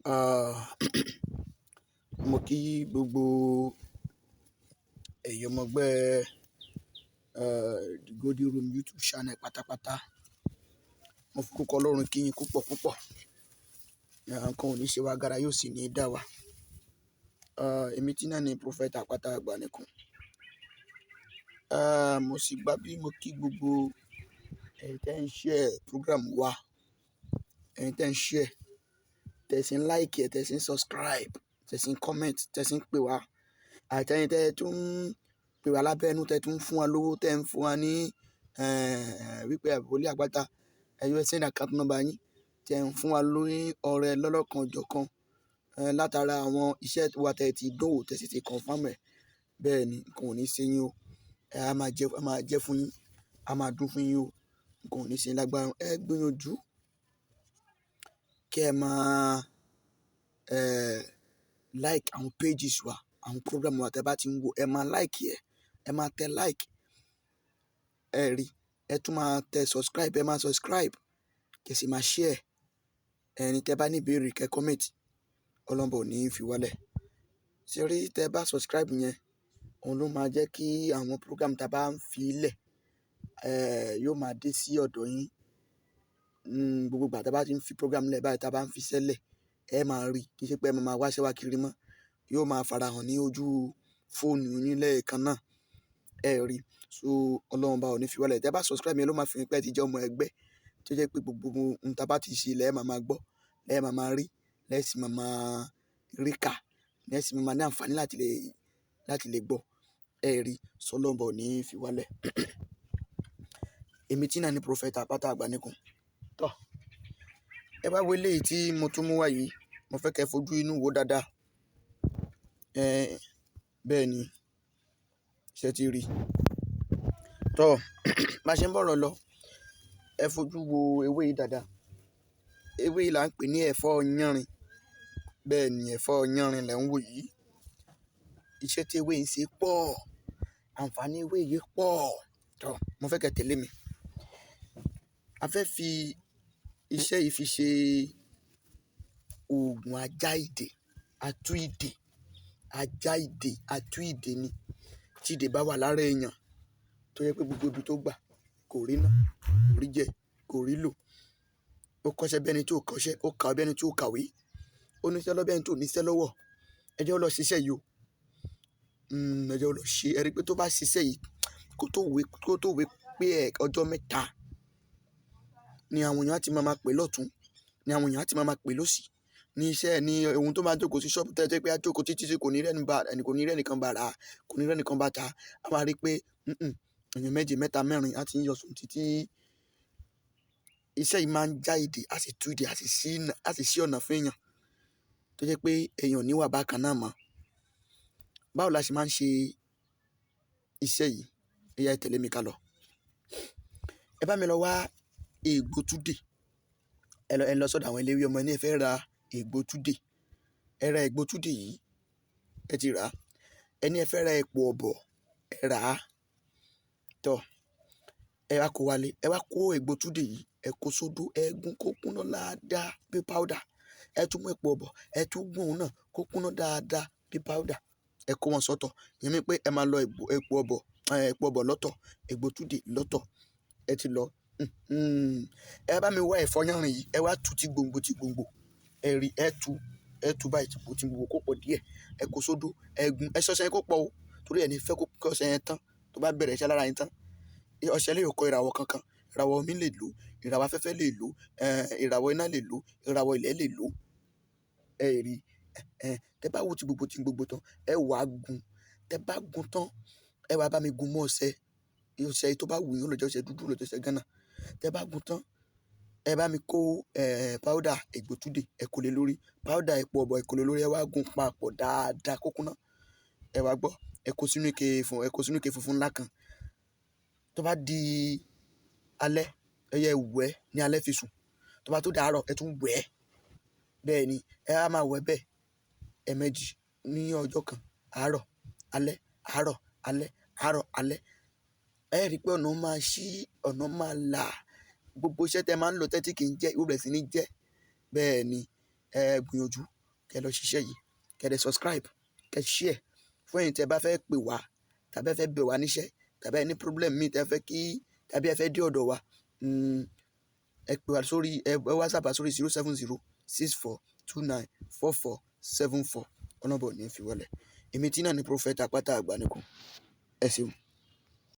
Ah, mo kí gbogbo ẹ̀yin ọmọ ẹgbẹ́, The Golden Room YouTube channel pátápátá. Mo forúkọ Ọlọ́run kí yín púpọ̀ púpọ̀. Nǹkan ò ní ṣe wa gara yóò sì ní dá wa. Èmi tí náà ni Prophet Àpáta Àgbàníkun. Mo sì gbà bí mo kí gbogbo ẹ̀yin tí ẹ̀ ń share program wa, ẹ̀yin tí ẹ̀ ń share, tẹ̀ sí ń like ẹ, tẹ̀ sí ń subscribe, tẹ̀ sí ń comment, tẹ̀ sí ń pè wá. Àti ẹ̀yin tí ẹ tún ń pè wá lábẹ́nú, tẹ̀ tún ń fún wa lówó, tẹ̀ ń fún wa ní, wípé wòlíì Àpáta, ẹ yọ send account number yín, tẹ̀ ń fún wa lórí ọrẹ lọ́lọ́kan òjọ̀kan, látara àwọn iṣẹ́ wa tẹ̀ ti dánwò, tẹ̀ sì ti confirm ẹ̀. Bẹ́ẹ̀ ni, nǹkan ò ní ṣe yín o. A máa jẹ́, a máa jẹ́ fún yín, a máa dún fún yín o. Nǹkan ò ní ṣe yín lágbára. Ẹ gbìyànjú kí ẹ máa, like àwọn pages wa, àwọn program wa tí ẹ bá ti ń wò, ẹ máa like ẹ, ẹ máa tẹ like. Ẹ rí, ẹ tún máa tẹ subscribe, ẹ máa subscribe, kí ẹ sì máa share. Ẹni tí ẹ bá ní ìbéèrè kí ẹ comment. Ọlọ́run ò ní fi wá lẹ̀. Ṣé rí tí ẹ bá subscribe yẹn, òun ló máa jẹ́ kí àwọn program tí a bá ń fi lẹ̀, yóò máa dé sí ọ̀dọ̀ yín. Gbogbo ìgbà tí a bá ti ń fi program lẹ̀ báyìí tí a bá ń fi ṣẹlẹ̀, ẹ máa rí. Kì í ṣe pé ẹ máa wá ṣẹ́ wá kiri mọ́. Yóò máa farahàn ní ojú fóònù yín lẹ́ẹ̀kan náà. Ẹ rí. So Ọlọ́run bá ò ní fi wá lẹ̀. Tí ẹ bá subscribe yẹn ló máa fi hàn pé ẹ ti jẹ́ ọmọ ẹgbẹ́. Tó jẹ́ pé gbogbo ohun tí a bá ti ṣe lẹ́ máa máa gbọ́, lẹ́ máa máa rí, lẹ́ sì máa máa rí kà, lẹ́ sì máa máa ní àǹfààní láti lè gbọ́. Ẹ rí. So Ọlọ́run bá ò ní fi wá lẹ̀. Èmi tí náà ni Prophet Àpáta Àgbàníkun. Tọ́, ẹ wá wo eléyìí tí mo tún mú wá yìí. Mo fẹ́ kí ẹ fojú inú wo dáadáa. Bẹ́ẹ̀ ni, ṣé ti rí? Tọ́, bá ṣe ń bọ̀rọ̀ lọ, ẹ fojú wo ewé yìí dáadáa. Ewé yìí là ń pè ní ẹ̀fọ́ yánrin. Bẹ́ẹ̀ ni ẹ̀fọ́ yánrin lẹ̀ ń wò yìí. Iṣẹ́ tí ewé yìí ń ṣe pọ̀. Àǹfààní ewé yìí pọ̀. Tọ́, mo fẹ́ kí ẹ tẹ̀lé mi. A fẹ́ fi iṣẹ́ yìí fi ṣe òògùn ajá ìdè, atú ìdè, ajá ìdè, atú ìdè ni. Tí ìdè bá wà lára èèyàn, tó jẹ́ pé gbogbo ibi tó gbà kò rí ná, kò rí jẹ, kò rí lò. Ó kọ́ṣẹ́ bí ẹni tí ò kọ́ṣẹ́, ó kàwé bí ẹni tí ò kàwé. Ó níṣẹ́ lọ́wọ́ bí ẹni tí ò níṣẹ́ lọ́wọ́. Ẹ jẹ́ ó lọ ṣiṣẹ́ yìí o. Ẹ jẹ́ ó lọ ṣe. Ẹ rí pé tó bá ṣiṣẹ́ yìí, kó tó wé pé ẹ ọjọ́ mẹ́ta ni àwọn èèyàn á ti máa máa pè lọ́tùn, ni àwọn èèyàn á ti máa máa pè lósì. Ní iṣẹ́ ní ohun tó máa jókòó sí ṣọ́ọ̀bù tẹ́lẹ̀ pé á jókòó títí tí kò ní rẹ́ni bá, ẹni kò ní rẹ́ni kan bá rà, kò ní rẹ́ni kan bá ta. A máa rí pé, èèyàn méje, mẹ́ta, mẹ́rin á ti ń yọ sùn títí. Iṣẹ́ yìí máa ń já ìdè, á sì tú ìdè, á sì ṣí ọ̀nà fún èèyàn. Tó jẹ́ pé èèyàn ò ní wà bákan náà mọ́. Báwo la ṣe máa ń ṣe iṣẹ́ yìí? Ó yá ẹ tẹ̀lé mi ká lọ. Ẹ bá mi lọ wá egbò túdè. Ẹ lọ sọ́dọ̀ àwọn eléwé ọmọ ẹni ẹ fẹ́ ra egbò túdè. Ẹ ra egbò túdè yìí, ẹ ti rà á. Ẹni ẹ fẹ́ ra epo ọ̀bọ̀, ẹ rà á. Tọ́, ẹ wá kó wálé, ẹ wá kó egbò túdè yìí, ẹ kó sódò, ẹ gún kó kúnná dáadáa bí powder. Ẹ tún mú epo ọ̀bọ̀, ẹ tún gún òun náà kó kúnná dáadáa bí powder. Ẹ kó wọn sọ́tọ̀. Ìyẹn mi pé ẹ máa lọ epo ọ̀bọ̀, epo ọ̀bọ̀ lọ́tọ̀, egbò túdè lọ́tọ̀. Ẹ ti lọ. Ẹ bá mi wá ẹ̀fọ́ yánrin yìí, ẹ wá tú tí gbòǹgbò tí gbòǹgbò. Ẹ rí, ẹ tú báyìí tí gbòǹgbò kó pọ̀ díẹ̀. Ẹ kó sódò, ẹ gún, ẹ ṣọṣẹ kó pọ̀ o. Torí ẹ ní fẹ́ kó ọṣẹ yẹn tán, tó bá bẹ̀rẹ̀ iṣẹ́ lára yín tán. Ọṣẹ lè kọ ìràwọ̀ kankan. Ìràwọ̀ omi lè lò, ìràwọ̀ afẹ́fẹ́ lè lò, ìràwọ̀ iná lè lò, ìràwọ̀ ilẹ̀ lè lò. Ẹ rí, tẹ bá wo tí gbòǹgbò tí gbòǹgbò tán, ẹ wá gún. Tẹ bá gún tán, ẹ wá bá mi gún mọ́ ọṣẹ. Ọṣẹ tó bá wù yín, ó lè jẹ́ ọṣẹ dúdú, ó lè jẹ́ ọṣẹ Ghana. Tẹ bá gún tán, ẹ bá mi kó, powder egbò túdè, ẹ kó lè lórí. Powder epo ọ̀bọ̀ ẹ kó lè lórí. Ẹ wá gún papọ̀ dáadáa kó kúnná. Ẹ wá gbọ́, ẹ kó sínú ike fún, ẹ kó sínú ike funfun ńlá kan. Tó bá di alẹ́, ẹ yẹ wẹ̀ ní alẹ́ fi sùn. Tó bá tó dàárọ̀, ẹ tún wẹ̀. Bẹ́ẹ̀ ni, ẹ á máa wẹ̀ bẹ́ẹ̀ ẹ̀ẹ̀mejì ní ọjọ́ kan. Àárọ̀, alẹ́, àárọ̀, alẹ́, àárọ̀, alẹ́. Ẹ rí pé ọ̀nà máa ṣí, ọ̀nà máa là. Gbogbo iṣẹ́ tí ẹ máa ń lò tẹ́tí kì í jẹ́, yóò bẹ̀rẹ̀ sí ní jẹ́. Bẹ́ẹ̀ ni, Ẹ gbìyànjú kẹ́ lọ ṣiṣẹ́ yìí, kẹ́ dẹ̀ subscribe, kẹ́ share. Fún ẹ̀yin tí ẹ bá fẹ́ pè wá tàbí ẹ fẹ́ bẹ̀ wá níṣẹ́ tàbí ẹ ní problem míì tẹ́ fẹ́ kí tàbí ẹ fẹ́ dé ọ̀dọ̀ wa, ẹ pè wá sórí, ẹ WhatsApp wá sórí 07064294474. Ọlọ́bọ̀ ní fi wọlé. Èmi tí náà ní Prophet Àpáta Àgbàníkun. Ẹ ṣeun.